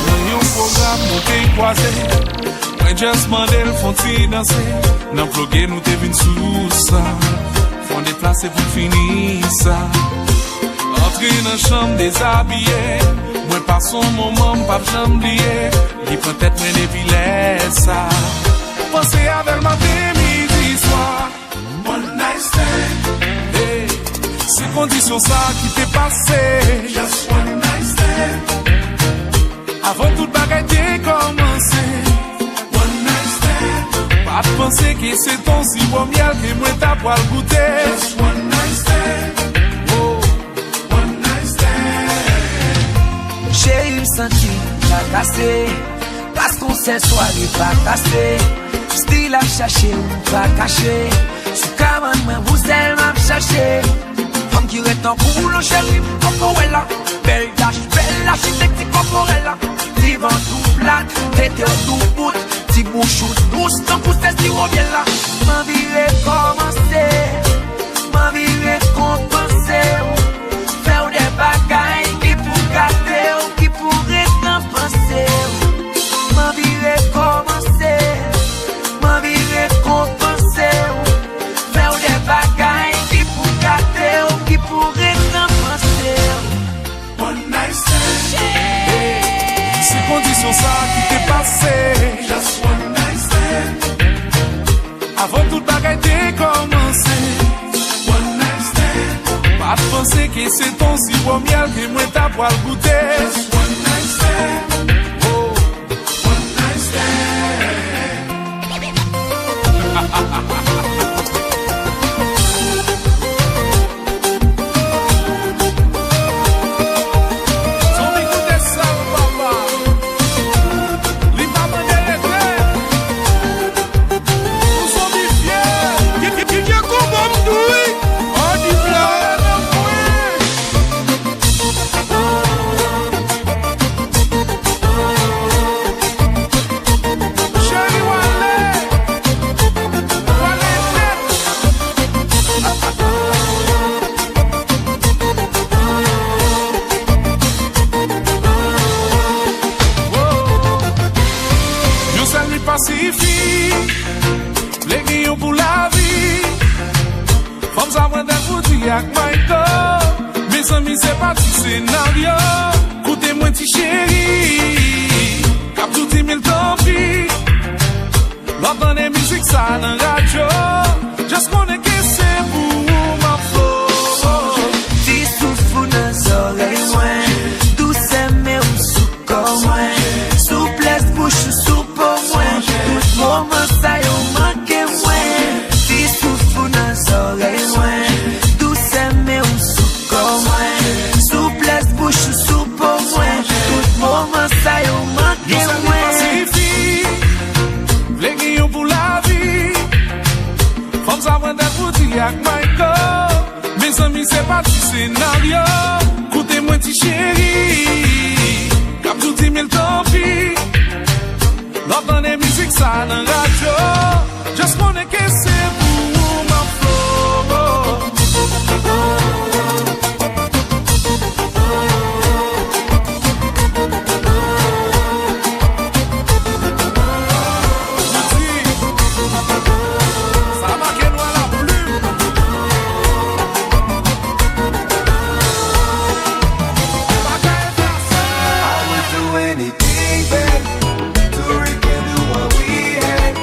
Nan yon pwogram nou te kwaze. Mwen just mande l fon ti danse. Nan ploge nou te vin sou sa. Fon deplase pou fini sa. Antre nan chanm dezabiye. Mwen pase yon moman m p ap janm bliye. Li pran tèt mwen depi lè sa. Panse avè l maten, midi, swa. One night stand. Hey, se kondisyon sa ki te pase. Just one night stand. Avan tout bagay te kòmanse. One night stand. Pa t panse ke se t on siwo myèl ke mwen ta pral goute. Just one night stand. Oh. One night stand. Cheri, m santi m trakase. Paske w sèl sware pa kase. Stil ap chache ou pa kache. Sou kabann mwen, ou sèl m ap chache. Fanm ki ret tankou w, non cheri, m poko wè la. Bèl dach, bèl achitekti kòporèl la. Ti vant ou plat, tete w tou bout. Ti bouch ou dous tankou sèl siwo myèl la. M anvi rekòmanse. Sitiyasyon sa ki te pase. Just one night stand. Avan tout bagay te kòmanse. One night stand. Pa t panse ke se ton siwo myèl ke mwen ta pral goute. Just one night stand. Oh. One night stand. Zonbi koute sa, papa. Li pa mande rete. Pou zonbi fye. Ki, ki, ki, ki konbòm tou, wi. Ò, di fye nan mwen. Cheri, w ale. W ale nèt. Yon sèl nwit pa sifi. Vle gen yon pou lavi. Fanm sa mwen te pou di ak Michael. Mezanmi, se pa ti senaryo. Koute mwen, ti cheri. K ap di w di mil tanpi. Lè w tande mizik sa nan radyo, just konnen ke se pou ou m ap flow. Ti soufou nan zòrèy mwen, dousè men w sou kò mwen, souplès bouch ou sou po mwen, tout moman sa yo manke mwen. Ti soufou nan zòrèy mwen, dousè men w sou kò mwen, souplès bouch ou sou po mwen, tout moman sa yo manke mwen. Vle gen yon pou lavi. Fanm sa mwen te pou di ak Michael. Mezanmi, se pa ti senaryo. Koute mwen, ti cheri. K ap di w di mil tanpi. Lè w tande mizik sa nan radyo, just konnen ke se pou ou m ap flow. Sa make nwa la plim. Pa ka efase. I would do anything, babe, to rekindle what we had.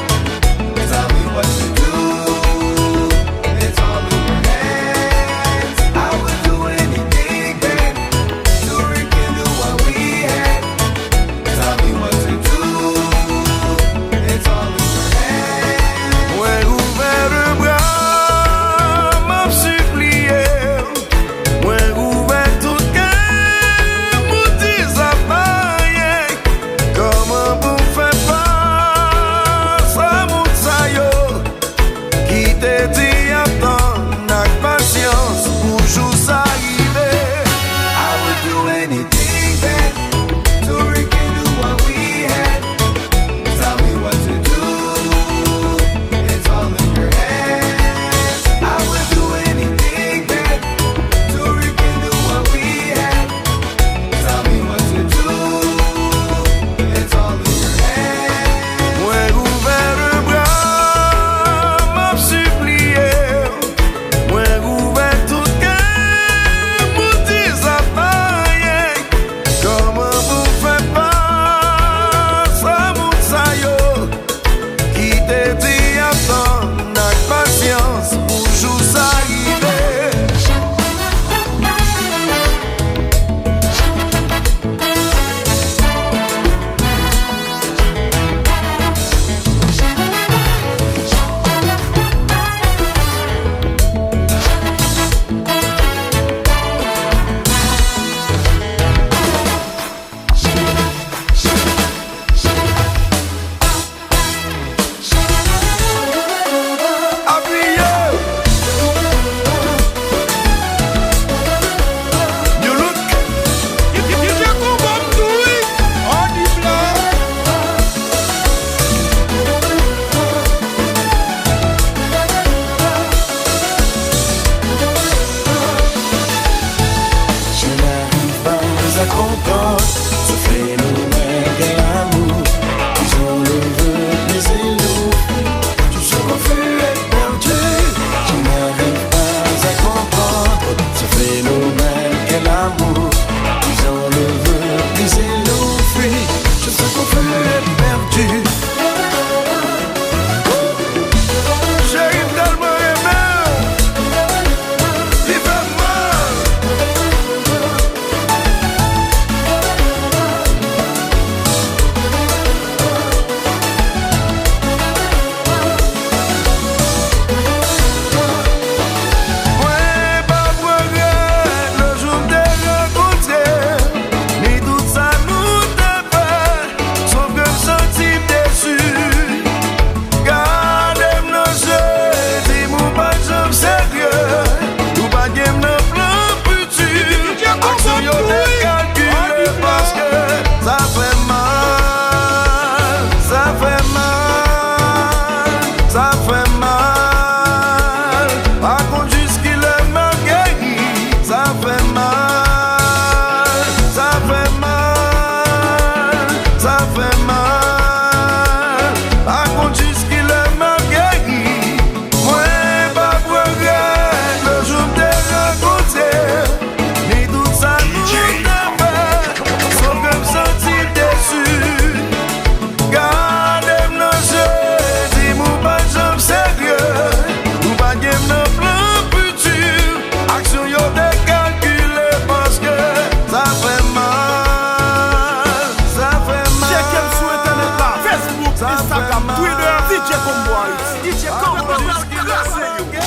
Twitter, D J Combo Haiti. D J Combo Haiti.